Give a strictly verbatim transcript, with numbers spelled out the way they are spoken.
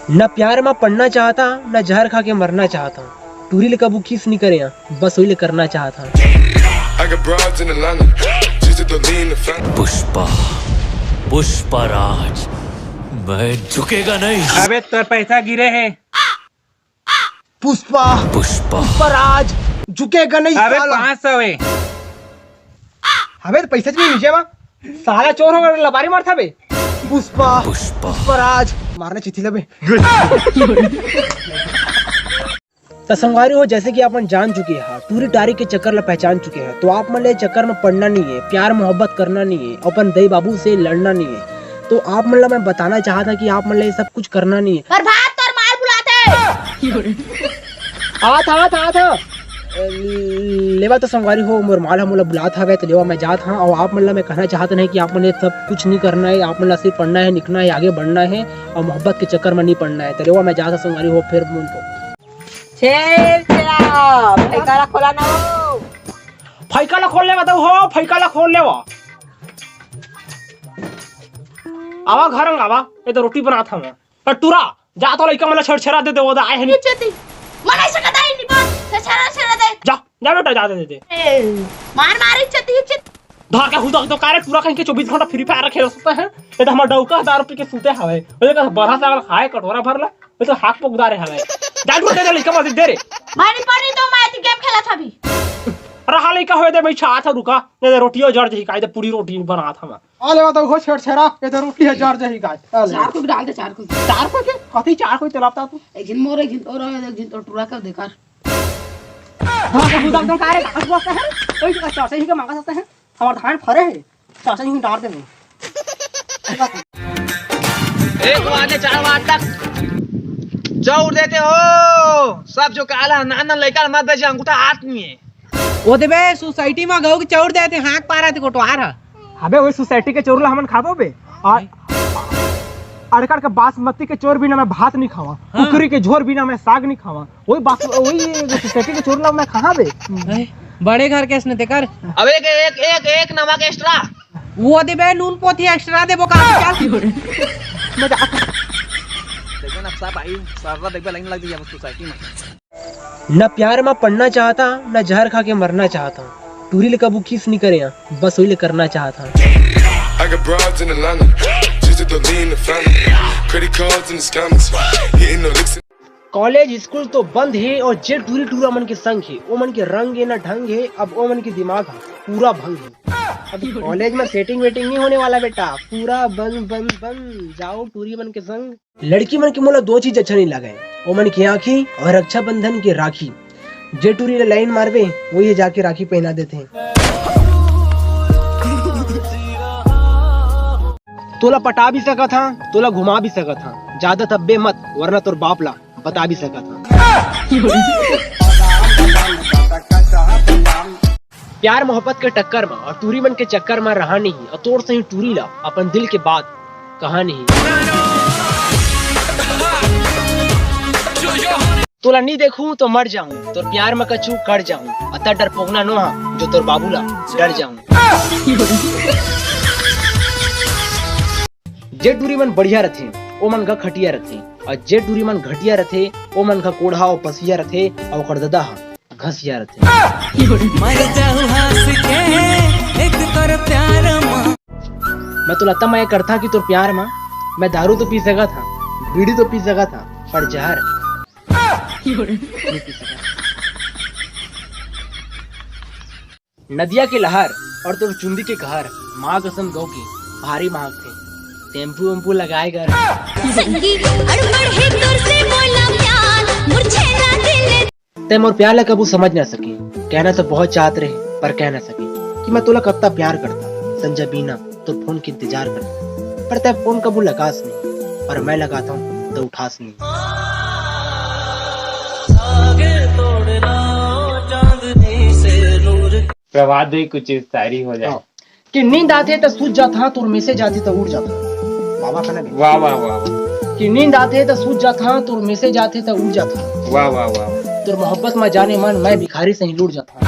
न प्यार म पड़ना चाहता, न जहर खा के मरना चाहता। टूरी ले कभू किस नहीं करे, बस वही ले करना चाहता। I got broads in Atlanta, just to lean the family। Pushpa, Pushpa Raj, मैं झुकेगा नहीं। अबे तोर पैसा गिरे हे। पुष्पा, पुष्पा। पुष्पा राज, झुकेगा नहीं अबे साला। पाँच सौ हे। अबे तो पैसा च नहीं नीचे मा। साला चोर हो गया, लबारी मारता बे। पुष्पा, पुष्पा। पुष्पा राज, मारना चाहिए बे। त संगवारी हो, जैसे कि आप मन जान चुके हैं, टूरी टारी के चक्कर ला पहचान चुके हैं, तो आप मन ला ये चक्कर में पड़ना नहीं है, प्यार मोहब्बत करना नहीं है, अपन दई बाबू से लड़ना नहीं है। तो आप मन ला मैं बताना चाहता कि आप मन ला ये सब कुछ करना नहीं है। प्रभात तोर माल बुलाते। आवा था, आवा था, आवा था। लेवा तो संगवारी हो, मोर माल ह मोला बुलात हवे, तो लेवा मैं जात हंव। और आप मन ला मैं कहना चाहत नहीं कि आप मन ये सब कुछ नहीं करना है, आप मन ला सिर्फ पढ़ना है, लिखना है, आगे बढ़ना है और मोहब्बत के चक्कर में नहीं पड़ना है। तो लेवा मैं जात हंव संगवारी हो, फिर मन को छेल छेला, फैका ला खोला ना हो। फैका ला खोल लेवा तो हो, फैका ला खोल लेवा। आवा घर में आवा, ये तो रोटी बनात हंव मैं। पर टूरा, जा तो लइका मन ला छेरछेरा दे दे, वो दे आए हे नहीं। इज्जती। मन ऐसे कदा ही नहीं बात, छेरछेरा छेरा दे। जा, जा बेटा, जा दे दे। ए, मार मार इज्जती, इज्जती। धर के हुदक दो, कारे टूरा कहीं के चौबीस घंटा Free Fire खेल सकता है। ये तो हमारा डौका दारू पी के सूते हवे। वो का बड़ा सागर खाए कटोरा भर ला, वो तो हाथ पोक दारे हवे। जा टूरा दे दे, लइका मन दे रे। मारी पानी तो मैं तो game खेला था अभी। अरे हाँ, लइका होए दे, मैं छा था रुका। दे दे, रोटियो जर जही काई दे, पूरी रोटी बनात हंव मैं। आ ले, बताओ, हो छेरछेरा, ये तो रोटी है, जर जही गाय। आ ले। चार को डाल दे, चार को। चार को के? कथी चार को चलाता तू? एक झिन मोर, एक झिन तोर, एक झिन तोर टूरा कर दे कर। हाँ, तो तू एकदम का रे, कागज बस्ता है? ओए, तो चाचा ही के मांगा सकता है? हमार धान फरे है, चाचा ही डाल दे। एक बार ले चार बार तक चौर देते हो, सब जो काला नाना लइका मत दे, अंगूठा हाथ नहीं है। ओ देबे, society में गऊ के चौर देते, हाँक पारा ते कोटवार है। अबे, वही society के चोर ला हमन खाबो बे। और अड़कड़ के बासमती के चोर बिना मैं भात नहीं खावा, हाँ। कुकरी के झोर बिना मैं साग नहीं खावा। वही बास-, वही society के चोर ला मैं कहाँ बे? ए, बड़े घर के असने तेकर। अब एक, एक, एक, एक नमक extra। वो देबे, नून पोथी extra देबो का? चल। मैं जा-, देखबे ना, सब आई, सारा देखबे, लाइन लग जाई अब society में। न प्यार म पड़ना चाहता, न जहर खा के मरना चाहता। टूरी ले कभू किस नहीं करे, बस वही ले करना चाहता। I got broads in Atlanta, just to lean the family। Credit cards and the scammers, hitting the licks। College school तो बंद हे और जे टूरी टूरा मन के संग हे, ओ मन के रंग हे न ढंग हे, अब ओ मन के दिमाग ह पूरा भंग हे। अब कॉलेज में setting वेटिंग नहीं होने वाला बेटा, पूरा बंद बंद बंद। जाओ टूरी मन के संग। लड़की मन के मोला दो चीज अच्छा नहीं लगे, ओमन के आँखी और रक्षाबंधन के राखी। जे टूरी ला लाइन मारबे, वही जाके राखी पहना देथे। तोला पटा भी सकत हा, तोला घुमा भी सकत हा, ज्यादा तब्बे मत, वरना तोर बाप ला बता भी सकत हा। प्यार मोहब्बत के टक्कर म और टूरी मन के चक्कर म रहा नहीं, और तोर सही टूरी ला अपन दिल के बात कहा नहीं। तोला नी देखूं तो मर जाऊं, तोर प्यार म कछु कर जाऊं, अता डरपोकना नो हा जो तोर बाबू ला डर जाऊं। जे टूरी मन बढ़िया रथे, ओ मन घा खटिया रथे, और जे टूरी मन घटिया रथे, ओ मन घा कोढ़ा और पसिया रथे, और ओकर ददा हा घसिया रथे। मर जाहूं हंस के एक तोर प्यार मा। मैं तो लता मैं करता कि तोर प्यार मा मैं दारू तो पी सकत हा, बीड़ी तो पी सकत हा, पर जहर नहीं पी सकत। नदिया के लहर और तोर चुंदी के कहर, माँ कसम गौ के भारी महक थे। टेम्पू वेम्पू लगाए कर। संगी, अड़बड़ हे तोर से मोला प्यार, मुरझेला दिल। तै मोर प्यार ला कबू समझ ना सके। कहना तो बहुत चाहत रहे, पर कह ना सके कि मैं तोला कत्ता प्यार करता। संजा बीना तोर फोन के इंतजार करता, पर तै फोन कबू लगास नहीं, और मैं लगाता हूँ तो उठास नहीं। प्रभात भाई कुछ शायरी हो जाए। हाँ। कि नींद आथे त सूत जात हा, तोर message आथे त उठ जात हा। बाबा का ना बे। वाह, वाह, वाह, वाह। कि नींद आथे त सूत जात हा, तोर message आथे त उठ जात हा। वाह, वाह, वाह, वाह। तोर मोहब्बत मा जाने मन, मैं भिखारी सही लूट जात हा।